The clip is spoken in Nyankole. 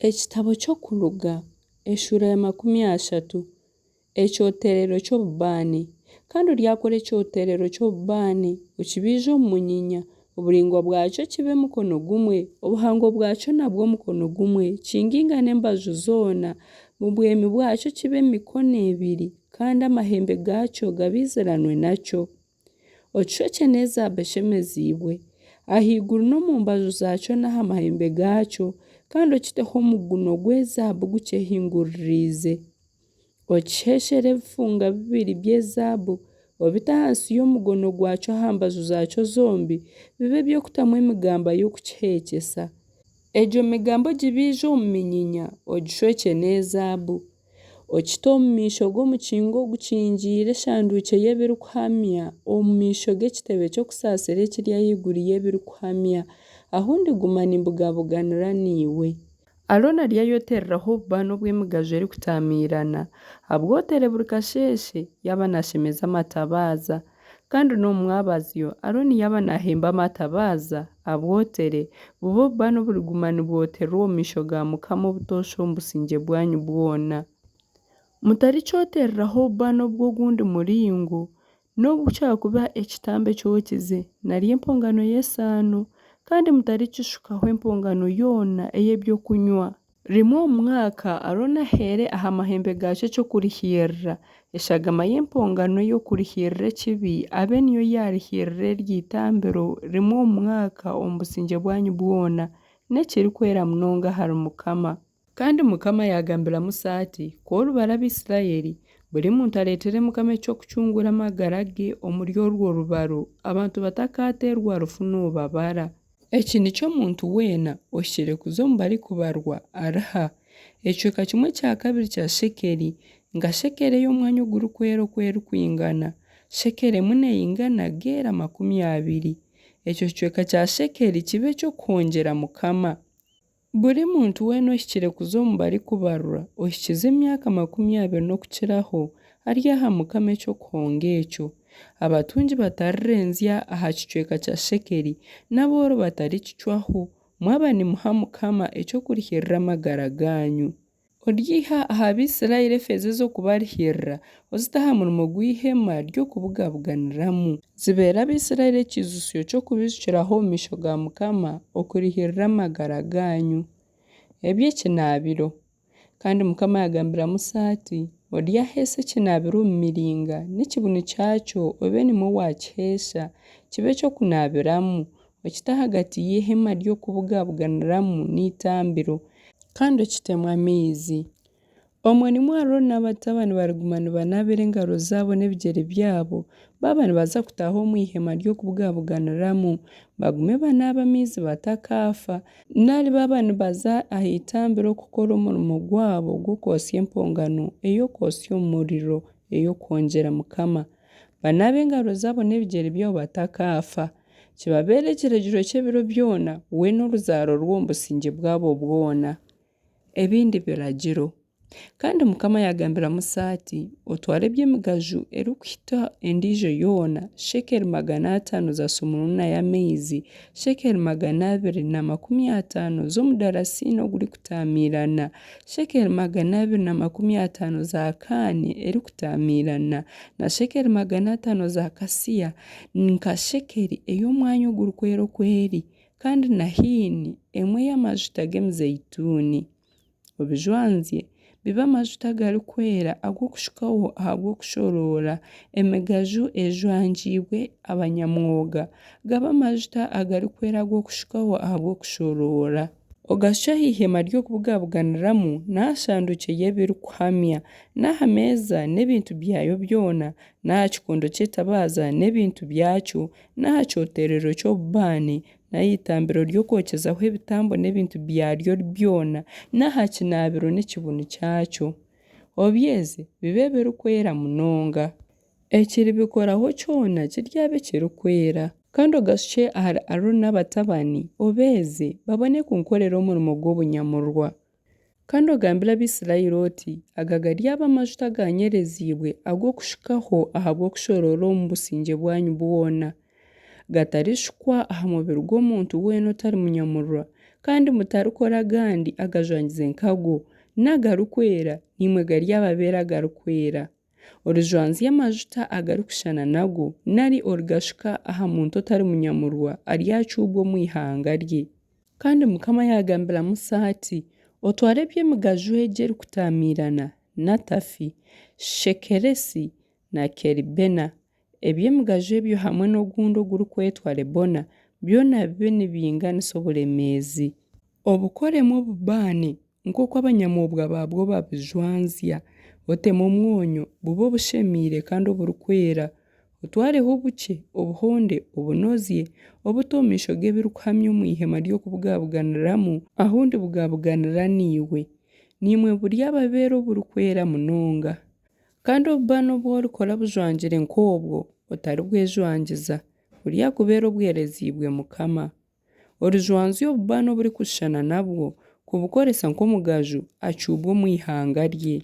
Ekitabo ky'Okuruga eshuura ya 30. Ekyoterero ky'obubaane. Kandi oryakora ekyoterero ky'obubaane, okibaije omu munyinya, oburaingwa bwakyo kibe mukono gumwe, obuhango bwakyo nabwo mukono gumwe, kingaingane embaju zoona, obwemi bwakyo kibe mikono ebiri, kandi amahembe gaakyo gabaiziranwe nakyo. Okishwekye n'ezaabu eshemeziibwe, ahaiguru n'omu mbaju zaakyo n'aha mahembe gaakyo, kandi okiteho omuguno gw'ezaabu gukyehinguririize. Okiheeshere ebifunga bibiri by'ezaabu, obite ahansi y'omugono gwakyo aha mbaju zaakyo zombi, bibe eby'okutamu emigamba y'okukiheekyesa. Egyo migamba ogibaije omu minyinya, ogishwekye n'ezaabu. Okite omu maisho g'omukingo ogukingiire eshanduukye y'Ebirikuhamya, omu maisho g'ekitebe ky'okusaasira ekiri ahaiguru y'Ebirikuhamya, ahu ndiguma nimbugabuganira naiwe. Arooni aryayotereraho obubaane obw'emigaju erikutaamiirana, abwotere buri kasheeshe yaaba naashemeza amatabaaza. Kandi n'omu mwabazyo Arooni yaaba naahemba amatabaaza, abwotere, bube obubaane oburiguma nibwoterwa omu maisho ga Mukama obutoosha omu busingye bwanyu bwona. Mutarikyotereraho obubaane obw'ogundi muringo, nobu kyakuba ekitambo ekyokize, nari empongano y'esaano, kandi mutarikishukaho empongano yoona ey'ebyokunywa. Rimwe omu mwaka Arooni aheere aha mahembe gaakyo eky'okurihiirira, eshagama y'empongano ey'okurihiirira ekibi abe niyo yaarihiirira eryo itambiro rimwe omu mwaka omu busingye bwanyu bwona. N'ekirikwera munonga ahari Mukama. Kandi Mukama yaagambira Musa ati, Ku oribara Abaisiraeli, buri muntu areetere Mukama eky'okucungura amagara ge omuri orwo rubaro, abantu batakaateerwa rufu noobabara. Eki nikyo omuntu weena ohikire kuza omu barikubarwa ariha, ekicweka kimwe kya kabiri kya shekeli, nka shekeli ey'Omwanya Ogurikwera oku erikwingana, shekeli emwe neingana geera 20. Ekyo kicweka kya shekeli kibe eky'okuhongyera Mukama. Buri muntu weena ohikire kuza omu barikubarwa, ohikize emyaka 20 n'okukiraho, aryaha Mukama eky'okuhonga ekyo. Abatungi batarirenzya aha kicweka kya shekeli, n'abooro batarikicwaho, mwaba nimuha Mukama eky'okurihiirira amagara gaanyu. Oryaiha aha Baisiraeli efeeza ez'okubarihiirira, ozite aha murimo gw'eihema ry'okubugabuganiramu. Zibeere Abaisiraeli ekiijutsyo ky'okubaijukiraho omu maisho ga Mukama okurihiirira amagara gaanyu. Eby'ekinaabiro. Kandi Mukama yaagambira Musa ati, Oryaheesa ekinaabiro omu miringa, n'ekibunu kyakyo obe nimwo waakiheesha, kibe eky'okunaabiramu, okite ahagati y'eihema ry'okubugabuganiramu n'eitambiro. Kandi okitemu amaizi. Omwo nimwo Arooni n'abatabani bariguma nibanaabira engaro zaabo n'ebigyere byabo, baaba nibaza kutaaha omu ihema ry'okubugabuganiramu, bagume banaabe amaizi batakaafa, nari baaba nibaza aha itambiro kukora omurimo gwabo gw'okwotsya empongano ey'okwotsya omu muriro ey'okuhongyera Mukama. Banaabe engaro zaabo n'ebigyere byabo batakaafa. Kibabeere ekiragiro ky'ebiro byona, we n'oruzaaro rwe omu busingye bwabo bwona. Ebindi biragiro. Kandi Mukama yaagambira Musa ati, Otware eby'emigaju erikuhita endiijo yoona, shekeli 500 za sumuruuna y'amaizi, shekeli 250 z'omudarasiini ogurikutaamiirana, shekeli 250 za kaani erikutaamiirana, na shekeli 500 za kasiya, nka shekeli ey'Omwanya Ogurikwera oku eri, kandi na hiini emwe y'amajuta g'emizeituuni. Obijwanzye bibe amajuta agarikwera ag'okushukaho ahabw'okushoroora, emigaju ejwangiibwe abanyamwoga, gabe amajuta agarikwera ag'okushukaho ahabw'okushoroora. Ogashukye aha ihema ry'okubugabuganiramu n'aha shanduukye y'Ebirikuhamya, n'aha meeza n'ebintu byayo byona, n'aha kikondo ky'etabaaza n'ebintu byakyo, n'aha kyoterero ky'obubaane, n'aha itambiro ry'okwokyezaho ebitambo n'ebintu byaryo byona, n'aha kinaabiro n'ekibunu kyakyo. Obyeze bibe ebirikwera munonga. Ekiribikoraho kyona kiryaba ekirikwera. Kandi ogashukye ahari Arooni n'abatabani, obeeze, babone kunkorera omurimo gw'obunyamurwa. Kandi ogambire Abaisiraeli oti, Aga garyaba amajuta agaanyereziibwe ag'okushukaho ahabw'okushoroora omu busingye bwanyu bwona. Gatarishukwa aha mubiri gw'omuntu weena otari munyamurwa, Kandi mutarikora agandi agajwangize nkago, n'agarikwera, naimwe garyababeera agarikwera. Orijwanzya amajuta agarikushushana nago, nari origashuka aha muntu otari munyamurwa, aryacuubwa omu ihanga rye. Kandi Mukama yaagambira Musa ati, Otware eby'emigaju egi erikutaamiirana, natafi, shekelesi na keribena, eby'emigaju ebyo hamwe n'ogundi ogurikwetwa lebona, byona bibe nibinganisa oburemeezi. Obukoremu obubaane, nk'oku abanyamwobwa baabwo babujwanzya. Otemu omwonyo, bube obushemeire kandi oburikwera. Otwareho obukye, obuhonde, obunozye, obute omu maisho g'ebirikuhamya omu ihema ry'okubugabuganiramu, ahu ndibugabuganira naiwe. Naimwe buryababeera oburikwera munonga. Kandi obubaane obu orikora bujwangire nk'obwo, otaribwejwangiza, buryakubeera obwereziibwe Mukama. Orijwanzya obubaane oburikushushana nabwo, kubukoresa nk'omugaju, acuubwe omu ihanga rye.